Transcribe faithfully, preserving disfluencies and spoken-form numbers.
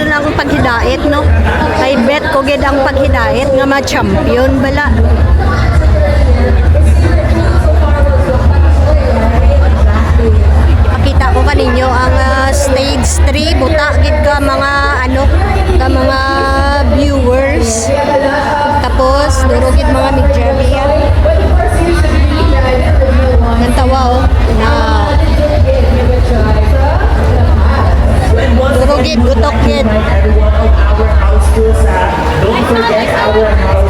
Ang paghidait, no? I bet ko gid ang paghidait nga ma-champion bala. Pakita ko kaninyo ang, ah, stage three, buta gid ka mga, ano, ka mga viewers. Tapos duro gid mga media. Ang tawa, oh. Na. Duro gid, gutok gid. Everyone of our house schools, ah, don't forget our house